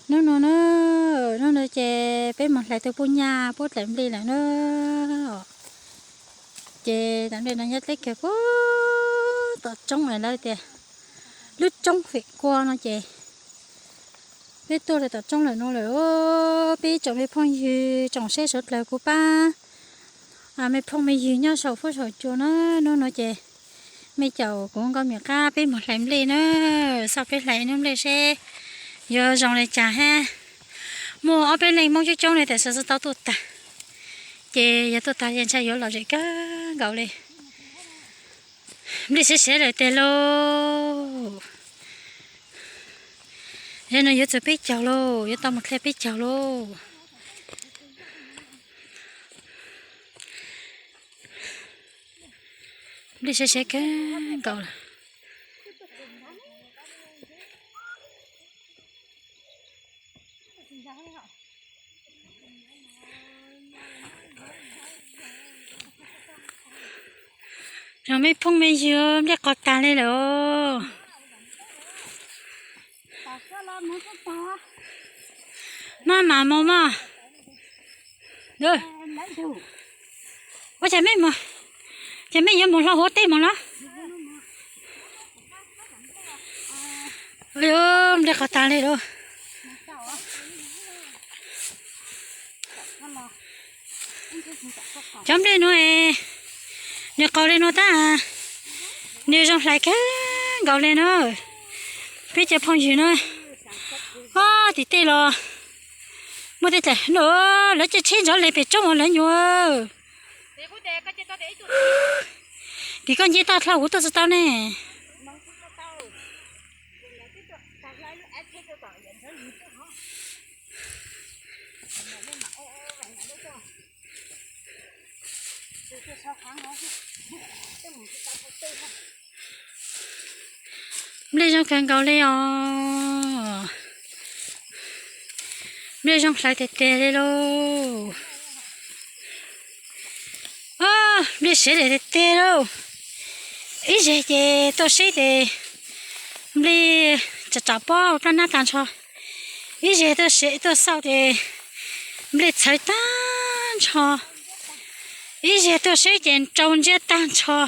Hnub no na, hnub no ces peb mus hlais tau puj nyaj puab dlaim nplej lawm na. Ces dlaim nplej no nyob deb kawg puag tom roob lawm, lawv tias lub roob Fem Kua no ces peb tuaj rau tom roob lawm no lawm. Peb tsoom me phooj ywg tsoom saib suav dlawg kuv pab, me phooj me ywg nyob saum fuab saum cua na, hnub no ces mej caum kuv nkauj Mim qab peb mus hlais nplej na, xauj peb hlais ib hnub nplej seb yuav zoo li cas hab. Muaj ob peb leej Hmoob coob coob li tes xav tsis tau tuaj tag, ces yog tuaj tag ces ntshai yuav lom zem kawg nkaus li. Nplej siav siav lawm tiag lauj. Yog no yuav txug peb caug lauj, yuav tau mus dlej peb caug lauj. Nplej siav siav kawg nkaus lawm. Zoo me phooj me ywg, nplej qos tag li lawm. Maj mam mus mog. Ua cas mej mus, ces mej yuav mus hlo hauv teb mus los? Nplej qos tag li lawm. Cov nplej nuav, nwg qaug le nuav tab, nwg zoo hlais kawg nkaus le na. Peb cov phooj ywg na, ob tim tej los muaj tej dlaim, lawv coj tsheb nrov le pem roob lawv nyuam. Tim koj nce toj dlhau kuv tuaj tsis tau ne. Nplej zoo kawg nkaus li os. Nplej zoo hlais tiag tiag li lauj. Nplej siav lawm tiag tiag lauj. Ib zag ces tuaj saib ces nplej tsam tsam pob plab nab tag nrho. Ib zag tuaj saib, tuaj xauj ces nplej txhawv tag nrho. Ib zag tuaj saib ces nrau ntsiab tag nrho.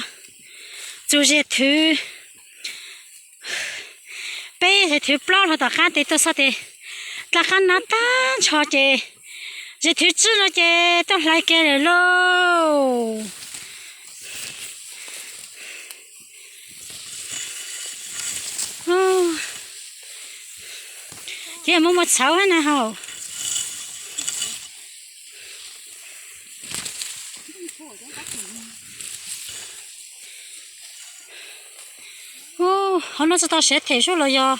Txug zag thwv peb, zag thwv plaub hlo tom qab tes tuaj xauj tes dlab qab nab tag nrho ces zag thwv tsib no ces tuaj hlais kiag lawm lauj. Ces muaj muaj txhawv hab na hauj. Hov no tsis tau siav them sub los yog.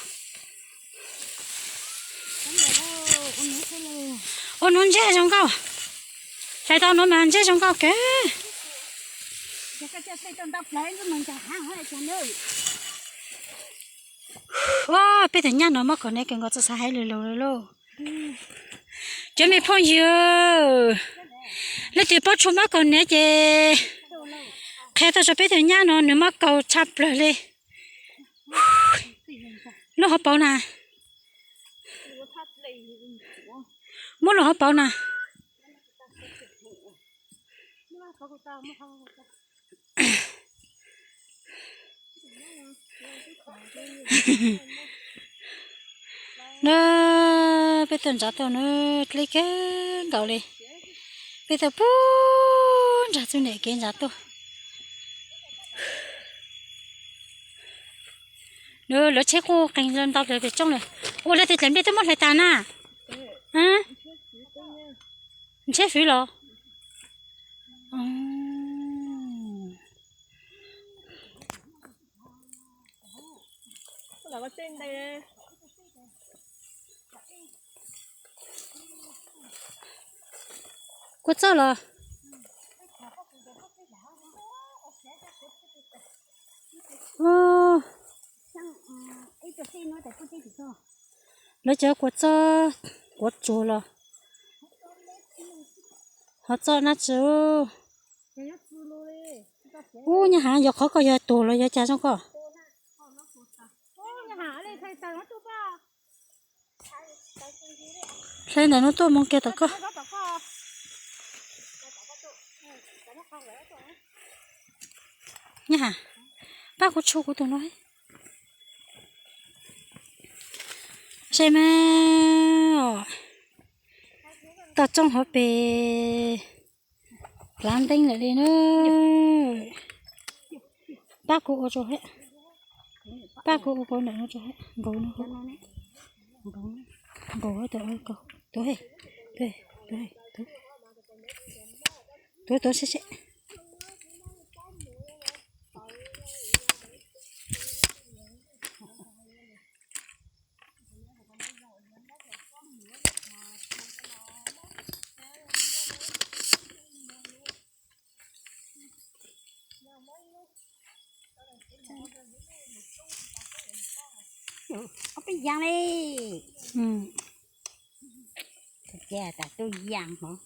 Ua nuav ntseg zoo nkauj. Hlais tau nuav mas ntseg zoo nkauj kawg. Ua peb tug nyab no muab kaus hniav kawg nkaus txawj xav haiv lug lug lauj. Cov me phooj ywg, leej twg paub tshuav muab kaus hniav ces qhia tuaj rau peb tug nyab no, nws muab kaus tshaj plawg li. Lub hauv paus na, muab lub hauv paus na. Na, peb tuaj ntsav tuaj na, dleb kawg nkaus li. Peb tuaj puag nrag txug niam kev ntsav tuaj. Lawv tsheb quaj qees ntau lawm pem roob lawm. Ua lawv tes dlaim nplej twb muab hlais tas na. Ntshiab fwv los? Kua txob los? Lawv cov kua txob, kua tsuag los? Ho txob nab tsi? Ub, Nyab Hav, yog qhov koj yog tuag los yog cas zoo koj? Hle ntawm no tuaj mus kiag tom koj. Nyob ha, pab kuv tshu kuv tus no. Saib mas, toj roob hauv pes plav nteeb lawm li na. Pab kuv ua rau, pab kuv ua rau ntawm no rau, nkaus no, nkaus, tuav, tuav, tuav, tuav seb seb. Ob peb yas li. Ces tas tuaj yas hov.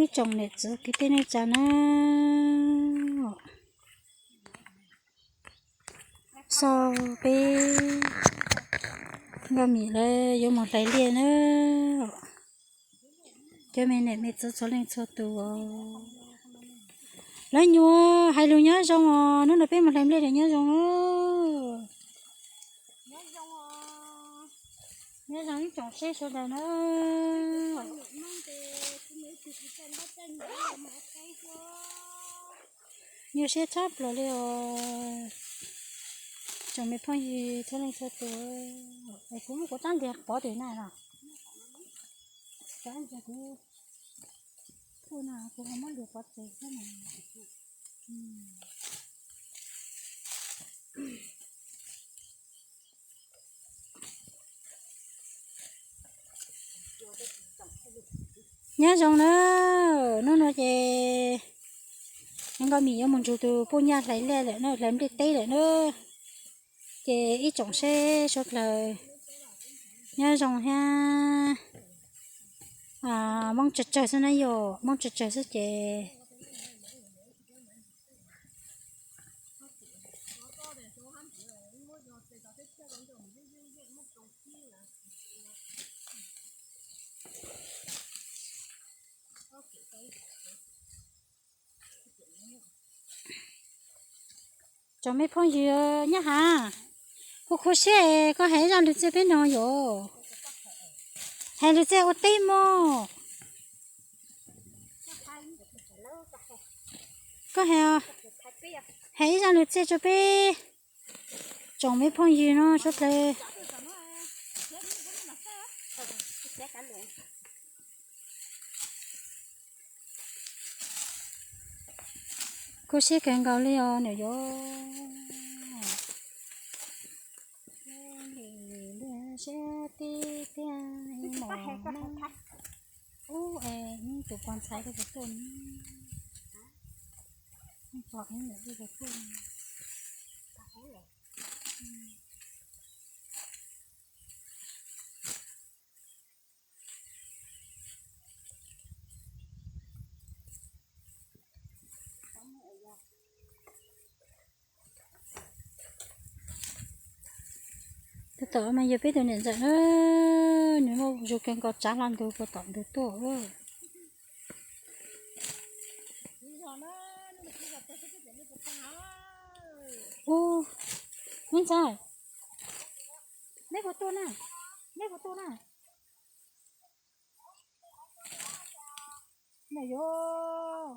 Ib tsoom niam txiv kwv tij neej tsa na, so peb Nkauj Mim lawv yuav mus hlais liaj na. Cov me niam me txiv txhua leej txhua tus, lawv nyuam hais lus nyob zoo os, hnub no peb mus hlais liaj nyob zoo na. Nyob zoo ib tsoom seb sawv daws na. Nyuaj siab tshaj plaws li os. Tsoom me phooj ywg txhua leej txhua tus, es kuv muab kuv rab ntiag pov tim na no. Rab ntiag kuv phuj no kuv ho muab ntiag pov tes xwb na. Nyob zoo na, hnub no ces Nkauj Mim yuav mus nrug tus poj nyaj hlais liaj lawm na, hlais nplej teb lawm na. Ces ib tsoom seb suav dlawg nyob zoo thiab. Moob tsawg tsawg xwb na yom, moob tsawg tsawg xwb ces Tsoom me phooj ywg nyob ha, kuv khuv xim, koj hais zaj lus txiaj peb no yom. Hais lus txiaj ua teb mog. Koj hais, hais ib zaj lus txiaj rau peb tsoom me phooj ywg no suav dlawg. Khuv xim kawg nkaus li os niam yom. Siab tib tiag mos ub es tus pog ntxhais rau kuv tuaj, pog ntxhais rau kuv tuaj. Tab tom mas yog peb tus niam ntxawm na, nws muaj zug kawg nkaus tsav hlo ntug puag tom ntug tuaj. Ub, me ntxhais, neb puas tuaj na? Neb puas tuaj na? Neb yuav,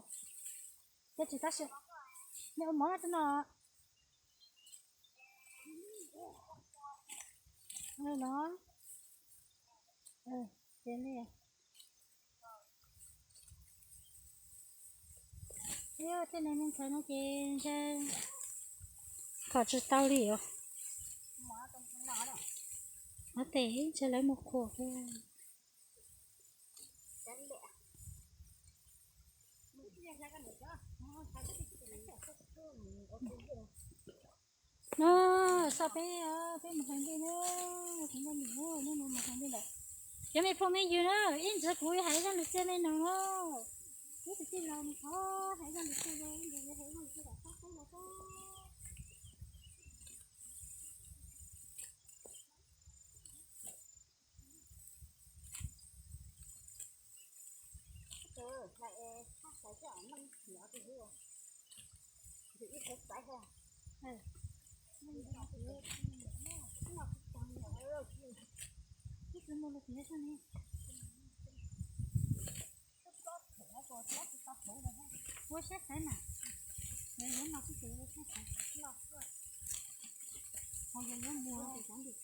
ces tsis tab sis neb ua mov rau no. Los, ces li, ib tej neeg ntxhais no ces ntshe kho tsis tau li os. Ov, tes ntshe lawv mus qhuas. No, xav peb, peb mus hlais nplej na, kuv noj nws, noj nws mus hlais nplej lawm. Cov me phooj me ywg na, ib ntsis kuv hais zaj lus txiaj nej noog os. Ib tug tij laug nws thov hais zaj lus txog nws, nws hais zaj lus txog tom qab qub los txog. Tus hlais es txhob xaiv coj noj hnyav tus hlub, tus ib qhov xaiv ha. Ib tug mus los tiav zog ne. Ua siab xaiv na, yog yuav noj xwb ces ua siab xaiv. Ho yog yuav muag ces kav liam.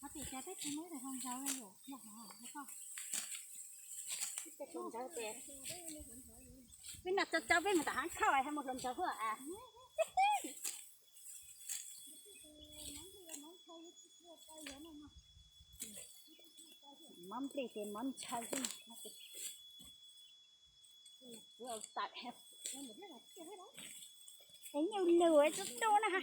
Ho tias cas peb tsis muaj ib tug hluas nraug li yom, yog hov koj. Peb noj tsau tsau peb mus tom hav khauj es ho muaj hluas nraug huaj as. Mob nplej ces mob ntshaw xwb. Es nyuj lwg es tub tub na ha.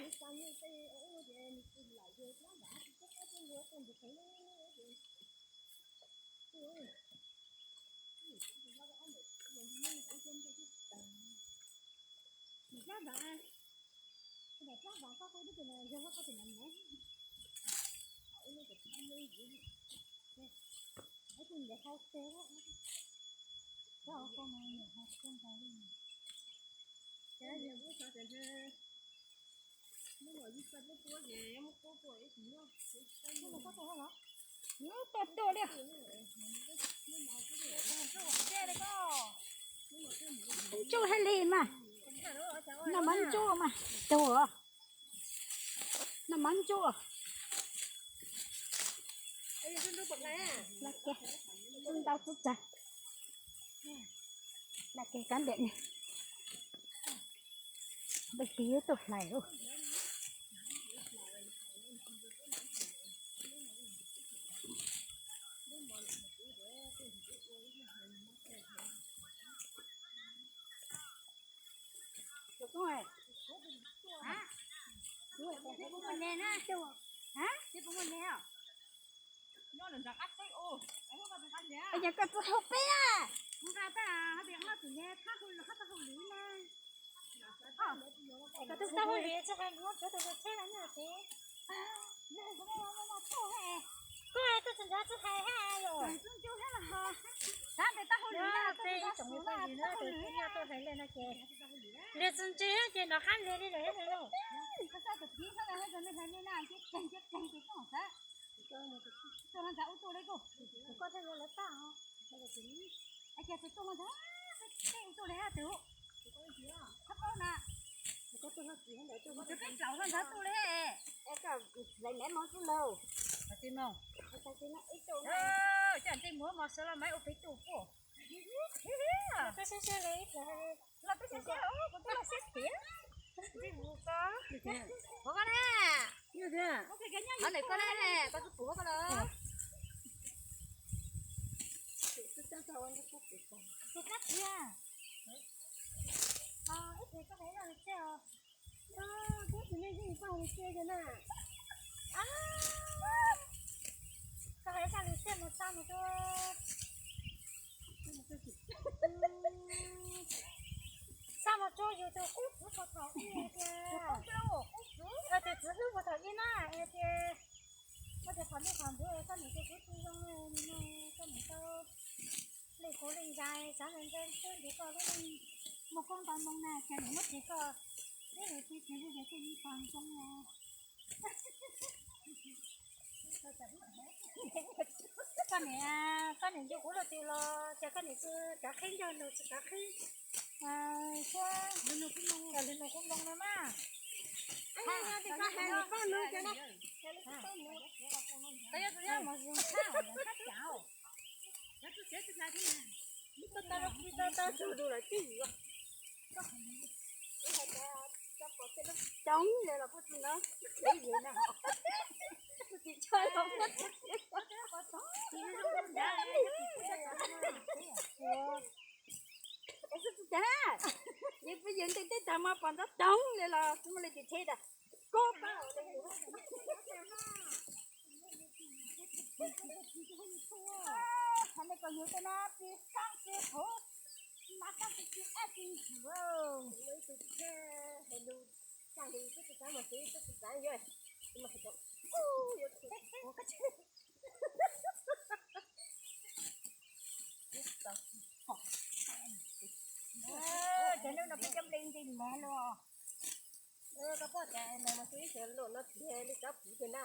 Tau tuaj li. Ntsuj hais li mas. Noj mov ntsuj mas tug. Noj mov ntsuj. Ntau txhub txag. Laj keg kab ntiam ne. Npaj tis yuav tuaj hlais lauj. Yog koj tsis haus peb a. Koj twb tau hauj lwm tsis hais nws muab tshuav tus tsheb los nyob ces. Koj twb tsis nrog tsis hais ha yom. Xav tias tau hauj lwm na, peb ib tsoom phooj ywg na, tus tub noj tuaj hais li no ces, li tsis ntse ces nov qab li li lawm lauj. Tuaj no ntag ub tuaj li kuj, koj thiaj li lawv paj os. Ua cas tus tuaj no ntag, tej ub tuaj li hab tus. Thab paub na. Tus peb plaum no ntag tuaj li. Lawv mem mos tub lauj. Coj tej muag mos sawv los mas ua peb tuaj puaj. Los peb siab siab, kuv twb los siab tiag. Ua koj na. Qhov ntawm koj na, koj twb pum koj los. Tus kab tiag. Ib txhis koj hais loj li thiab os. Koj hais loj li thiab, mus xa mus tsuj. Xa mus tsuj yus tus qub txwv puag thaum ub tiag. Tus txwv hlub puag thaum ub na es tias. Koj tias qhov ntej qhov ntxwv koj niam tus tub tsis zoo, koj niam tau leej kuv leej zais xav ntawd ntawd xwb, ntiav koj lub neej muaj koob ntau moo na, cas niam muab tsis koj ib leeg tsis tsis li ces tsis yeej pog zoo na. Koj niam, koj niam ncu kuv luj twg los cas koj niam tsis rov qhib ncauj nug tsis rov qhib thiab lwm nug kuv loo no mas. Tau yog tus yog mos zoo thab thab cas. Coob li los puag tsis ntawd, tsis tshua los puag tsis tshua. Es xwb tsis cas, yus peb yus ntev tej tag mas pom ntxov coob li los tsis muaj leej twg cheb tas. Koj pab qhov nej kom yus tej no tsis xoob tsis huv, mas koj tsis tsis ab tsis ntxwv. Hais lus tag li twb tsis xav mus xwb, twb tsis xav yuav, mas hais tias, u, yuav Cov hnub no peb cov nplej nti lev los. Koj pom cas mas xwb ib xyov luam no tiag li cov kuv tiag na.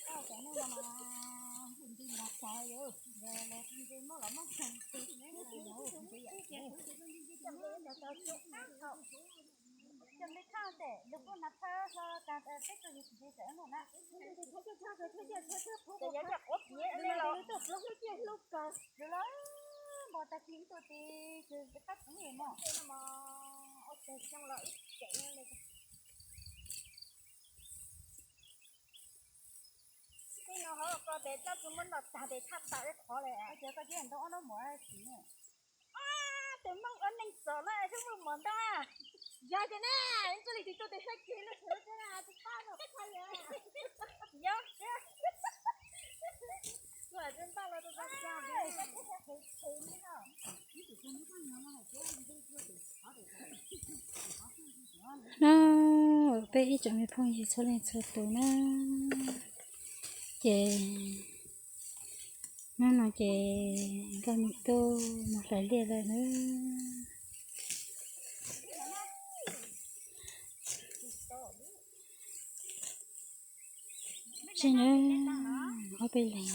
Cov hnub no mas nti nti los txog yus, nti muab los muab txog tus nti yom. Cov nplej thaj tes lus kuj hnav thawb hlo tag peb tug yus tsis nti txawm hnub na. Ces yog cov quav piav li los hlub ciaj hlub kawg. Lus los npau tag kis ib tug tis ces qab txwv mos. Ua tag xyoo los ib tsev li. Tij no hov ko tes tab tsis muab noj tag tes thaj tawm ib qhov li. Ces koj tib ntoo ob noj mov sim. Tus Hmoob ua neej txom no xwb muaj mov ntau. Yog ces na, ib txwm li tis tu tes saib kiag lub tsev tsis pab no tsis pab yog. Yog. No peb ib tsoom me phooj ywg txhua leej txhua tus na, ces hnub no ces nkauj me tub mus hlais liaj lawm na. Tsis na, ob peb leeg.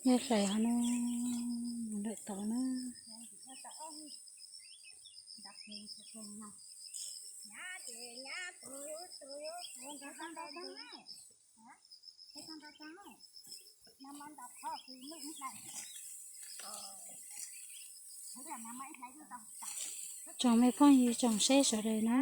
Yog hlais ho no mus lawm tod na. Tsoom me phooj ywg tsoom saib sawv daws na.